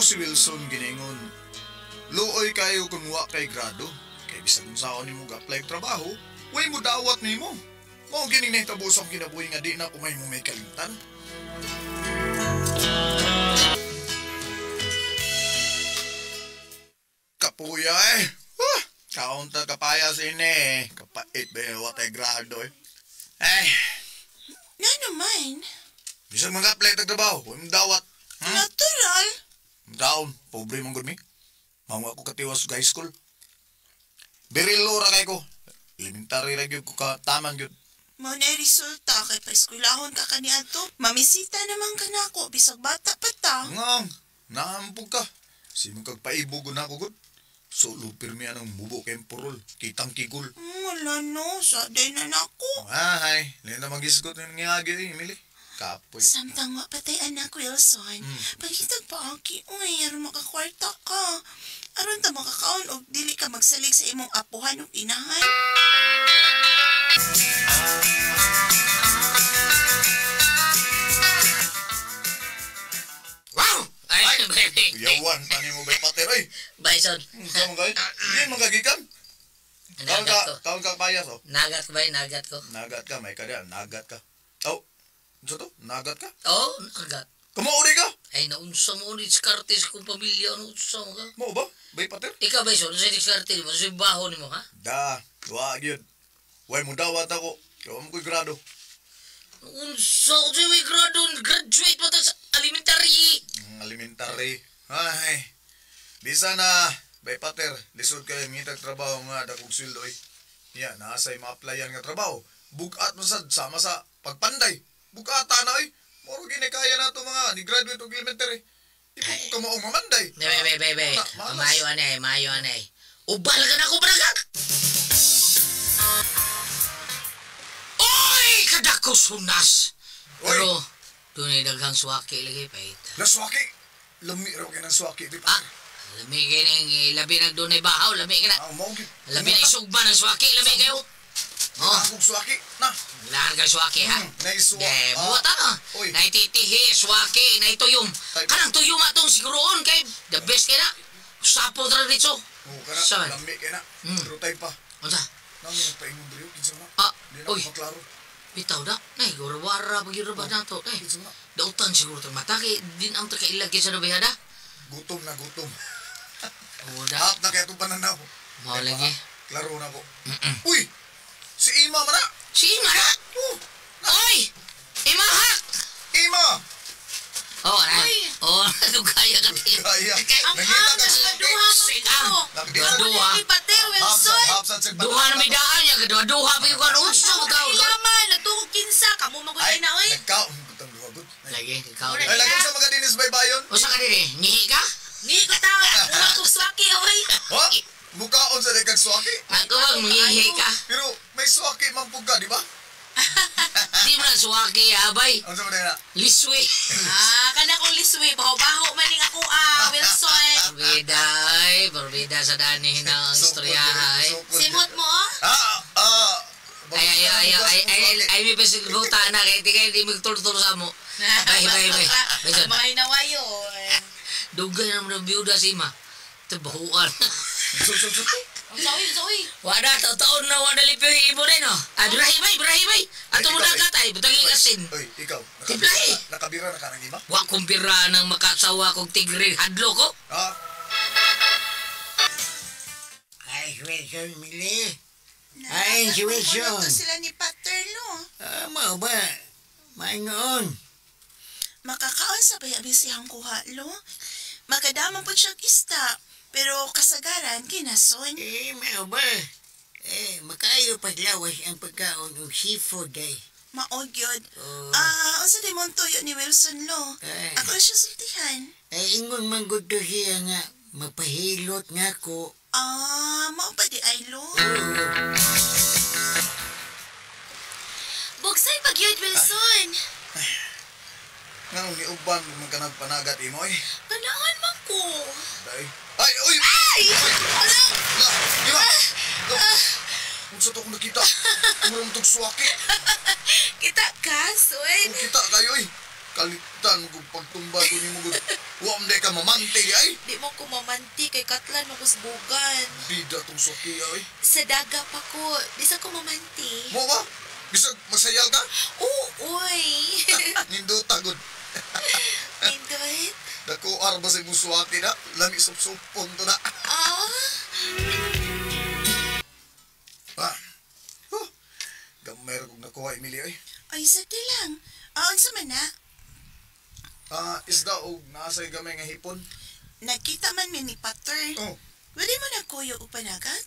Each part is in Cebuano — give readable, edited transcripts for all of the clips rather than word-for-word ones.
si Wilson giningon. Luoy kayo kung wa kay grado. Kay bisag unsaon nimo ga-apply og trabaho, way mo dawat nimo. Mao gining nahitabo sa akong kinabuhi nga di na ko may mo may kalimtan. Kapuya eh. Kaunta kapaya sini eh. Kapait ba yung watay grado eh. Ay. Nga naman. Bisag mag-apply tag trabaho, huwag mong dawat. Hmm? Natural. Daon, pobre mong gud mi. Mangwa ko katiwas sa high school. Birilo ra kay ko. Elementary ra gyud ko ka tamang gyud. Mao na resulta kay paeskwelahon ka kaniadto. Mamisita naman ka nako bisag bata pa ta. Ngang, naampog ka. Simong kag paibog na ako gud. Solo pirmi anang mubo kay purol, kitang kigul. Wala no, sa day na nako. Ay, lina magisgot ng ngagi eh, Emily. Kapoy. Samtang wa patay anak Wilson. Pagitag pa aki, uy, aron makakwarta ka. Aron ta makakaon og dili ka magsalig sa imong apuhan ug inahan. Wow! Ay, baby. Yawan pa nimo bay pater oy. Bison. Unsa man kay? Di man kagikan. Nagat ko. Kaon ka payas oh. Nagat ko ba? Nagat ko. Nagat ka, may kada, nagat ka. Oh. Unsa to? Nagat ka? Oh, nagat. Kamauri ka? Ay, naunsa mo ni diskarte sa kong pamilya. Naunsa mo ka? Mao ba? Bay pater? Ikaw, Bison, unsa diskarte mo? Unsa baho nimo, ha? Da, wa gyud. Way mo dawat ako. Kaya mo ko'y grado. Unsa? Unsa may grado? Graduate mo ta sa elementary. Elementary. Ay, bisa na, bay pater, lisod kayo ngitag trabaho nga dakog sweldo eh. Niya, naasay ma-applyan nga trabaho. Bugat mo sad, sama sa pagpanday. Bugata na eh. Moro gini kaya na ito mga ni-graduate og elementary. Ipo ko ka maong mamanday. Be, be, be, be. Mayo anay, mayo anay. Ubal ka na ko, bragak! Oy! Kadako sunas! Pero, doon ay daghang suwaki lagi, pahita. La suwaki! Lami raw kayo ng suwaki, di ba? Ah, lami kayo ng labi nag doon ay bahaw, lami ka na. Ah, maugit. Labi na isugba ng suwaki, lami kayo. Oh. Akong suwaki, na. Lahat ka suwaki, ha? Naisuwa. De, buhat na. Naititihi, suwaki, naituyom. Kanang tuyom atong siguroon kay the best kay na. Sapo tra dito. Oo, kana, lami kay na. Pero tayo pa. Unsa? Nami nagpaingon diri, kinsa na? Ah, di na maklaro. Bitaw na. Nay, gurawara pag yun ba na to? Nay, dautan siguro itong mata. Kaya din ang takailag kaysa na bihada. Gutom na, gutom. Oo da. Hap na kaya itong pananaw. Mao lagi. Klaro na po. Uy! Si Ima man na! Si Ima na? Oh! Oy! Ima hak! Ima! Oh, na. Oh, kaya ka. Kaya. Ang angas na duha mo ko. Duha. Pater Wilson. Duha na may daan niya. Duha pa yung kanunso. Kailaman. Nagtukog kinsa. Kamu maguloy na, oy. Nagkaon. Butang duha, good. Lagi, nagkaon. Ay, lagi sa mga dinis baybayon. Usa ka din eh. Ngihi ka? Ngihi ko tao. Mukha kong swaki, oy. Ha? Mukhaon sa kag swaki? Ako bang ngihi ka? Pero may swaki man pug ka, di ba? Di mo na suwaki, abay. Ano sa na? Liswi. Ah, kana kong liswi. Baho-baho maning ako, ah, Wilson. Barbida, ay. Barbida sa dani ng istorya, ay. Simot mo, oh. Ah, ah. Ay, ay, ay, ay, ay, ay, ay, may pasigbuta na. Kaya di kayo di magtultol sa mo. Bay, bay, bay. Mga hinawayo. Dugay naman ang biyuda si Ima. Ito, bahuan. Zoe, Zoe. Wala, taon na wala lipyo yung ibo rin, oh. Ah, birahi bay, birahi bay. Ato mo dagat ay, butang ikasin. Oy, ikaw. Tiplahi. Nakabira na ka ng ima? Wa kong bira ng makasawa kong tigre hadlo ko. Ah. Ay, Wilson, Mili. Ay, si Wilson. Ito sila ni Paterlo. Ah, mao ba? Maingoon. Makakaon sa bayabi siyang kuha, lo. Makadama po siyang ista. Pero kasagaran, kinason. Eh, mao ba? Eh, makayo paglawas ang pagkaon og seafood ay. Maog yun. Oh. Ah, unsa di mong tuyo ni Wilson, lo? Ay. Ako siya sultihan. Ay, ingon man gud to siya nga, mapahilot nga ko. Ah, mao pa di ay, lo? Bugsay pag yun, Wilson. Nga, niuban mo ka nagpanagat, imo, eh. Ganahan man ko. Day. Ay, uy! Ay! Ala! La, Ima! Unsa to akong nakita? Murang tog suwaki. Kita ka, Soy. Kung kita kayo, eh. Kalitan ko pagtumba ko ni mo gud. Wa man ka mamante di ay. Di mo ko mamanti kay katlan mo kusbugan. Bida tong suki ay. Sa daga pa ko, di sa ko mamanti. Mo ba? Bisag magsayal ka? Oo, uy. Nindota gud. Nindot. Dako arba sa imong suwaki na. Lami supsupon to na. Ah. Ah. Huh. Gamay ra kog nakuha, Emily ay. Ay, sa di lang. Unsa man na? Isda og naasay gamay nga hipon. Nagkita man mi ni Pater. Oh. Pwede mo nagkuyo og panagat?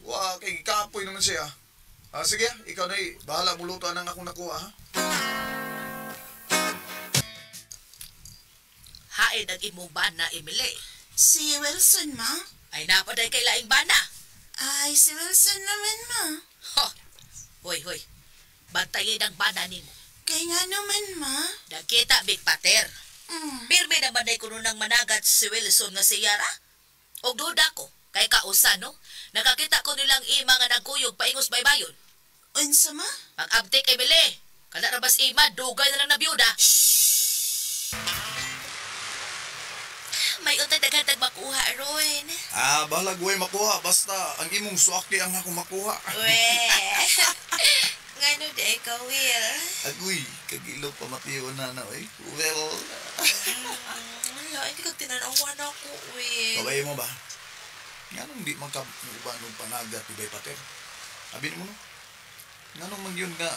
Wa kay gikapoy naman siya. Sige, ikaw na bahala mo luto ang akong nakuha ha. Hain ang imong bana, Emily. Si Wilson, ma? Ay napaday kay laing bana. Ay, si Wilson naman, ma. Ho. Hoy, hoy. Bantayin ang bana nimo. Kay nga naman, ma. Nagkita, Big Pater. Mm. Pirmi naman ay kuno nang managat si Wilson nga si Yara. Og duda ko, kay kausa, no? Nakakita ko nilang ima nga nagkuyog paingos baybayon. Unsa, ma? Pag-abtik, Emily. Kada rabas ima, dugay na lang na biyuda. May untay daghan makuha ron. Bahala guway makuha. Basta ang imong suwaki ang akong makuha. We. Ngano di ka, Will? Agoy, kagilo pa matiyo na na, oy. Well, Wala, hindi kag tinanawan ako, Will. kabay mo ba? Nganong di man ka uban og panagat, ibay pater? Abi mo no? Nganong man yun nga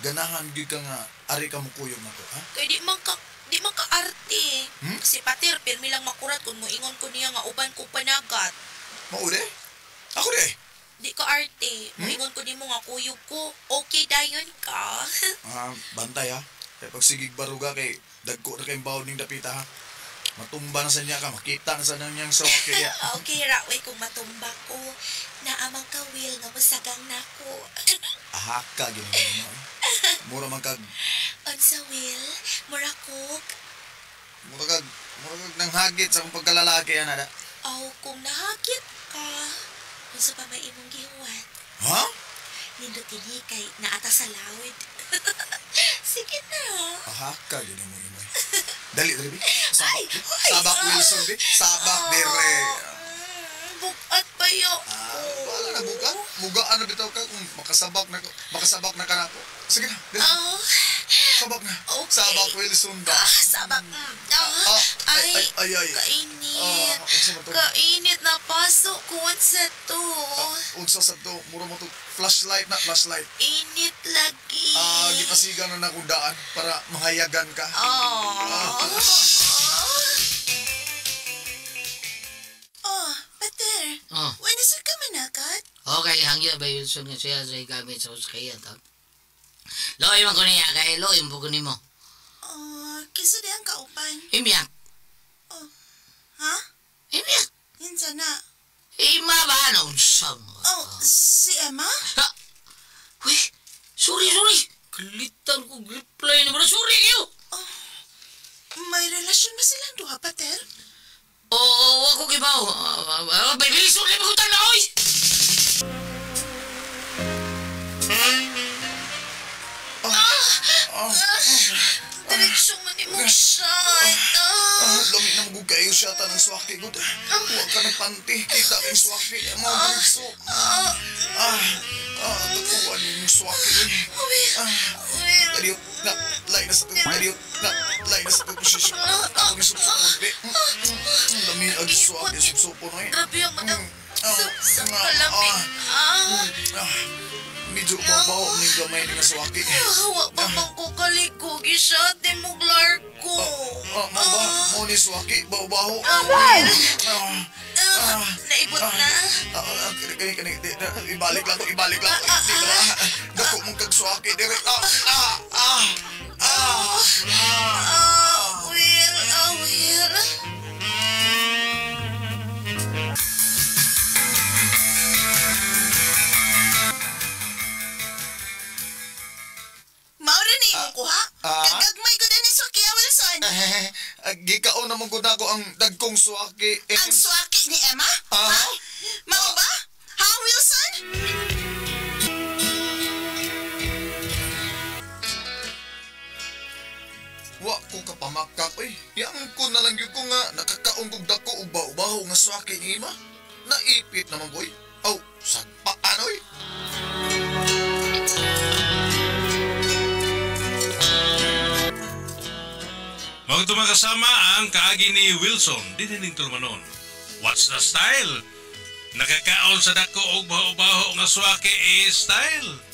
ganahan gyud ka nga ari ka mukuyog nako, ha? Kay di man ka arte. Hmm? Si Pater, pirmi lang makurat kung moingon ko niya nga uban ko panagat. Mao de? Ako de. Di ka arte. Moingon ko nimo nga kuyog ko. Okay dayon ka. Bantay ha. Kay pagsigig baruga kay dagko na kayong bawon ning dapita ha. Matumba na sa niya ka, makita na sa niyang sawak kaya. Okay ra way kung matumba ko. Naamang ka Will nga mosagang nako. Ahaka gini mo. Mura man kag Unsa Will? Mura kog mura kag nanghagit sa akong pagkalalaki ana da. aw kung nahagit ka. Unsa pa may imong gihuwat? Ha? Nindot dinhi kay naata sa lawid. Sige na. Ahaka gini mo imoy. Dali dali. Sabak. Ay, ay, Sabak Wilson bi. Sabak dire. Bukat pa yo. Wala na buka. Mugaan na bitaw ka kung makasabak na ka nako. Sige na, dali. Oh, Sabak na. Okay. Sabak Wilson ba? Sabak. Ay, Ay, ay, ay, ay. Kainit. Unsa man to? Kainit na pasok ko sa to. Unsa sa to? Mura mo to flashlight na, flashlight. Init lagi. Gipasigan na nakong daan para mahayagan ka. Oh. Oh, Pater. Oh. Wala sa ka manakat? Okay, hangyo ba Wilson nga siya sa gamit sa uskayan ta. Loy man ko niya kay loy mo ko nimo. Oh, kisa di ang kaupan. Imyak. Oh. Ha? Imyak. Hinsa na. Ima ba ano unsa mo? Oh, si Emma? Ha? Uy, sorry, sorry. Kalitan ko reply na ba? Sorry kayo. Oh, may relasyon ba silang duha, Pater? Oo, ako kibaw. Bay, bilis, sorry, magutan na, oy! Diretsyo man ni mong shot. Lami na magug kayo siya ta ng swaki gud. Huwag ka nagpanti. Kita kang swaki. Mga diretso. Tukuan yung swaki. Dali, na, lay na sa to. Dali, na, lay na sa to posisyon. Ako yung supsupon, be. Lami agi swaki supsupon, oy. Grabe ang mga sa kalamig. Medyo babaw ning gamay ni nga swaki. Wa pa man ko kaligo, gishot ni mo ko. Mo ba? Mo ni swaki, baw-baw. Naibot na. Kani kani ibalik lang ko, ibalik lang ko. Di ba? Dako mong kag swaki dire. Will, Will. Maura na imong kuha. Kagagmay ko din ni Swaki, Wilson. Gikaon na mong gud ako ang dagkong swaki. Ang swaki ni Emma? Ha? Mao ba? Ha, Wilson? Wa ko kapamakak oy. Yang ko na lang gyud ko nga nakakaon kog dako og baho-baho nga swaki ni ima. Naipit naman ko oy. Aw, sagpaan oy. Mga tumakasama ang kaagi ni Wilson, dinining tulumanon. What's the style? Nakakaon sa dako og baho-baho nga swaki eh style.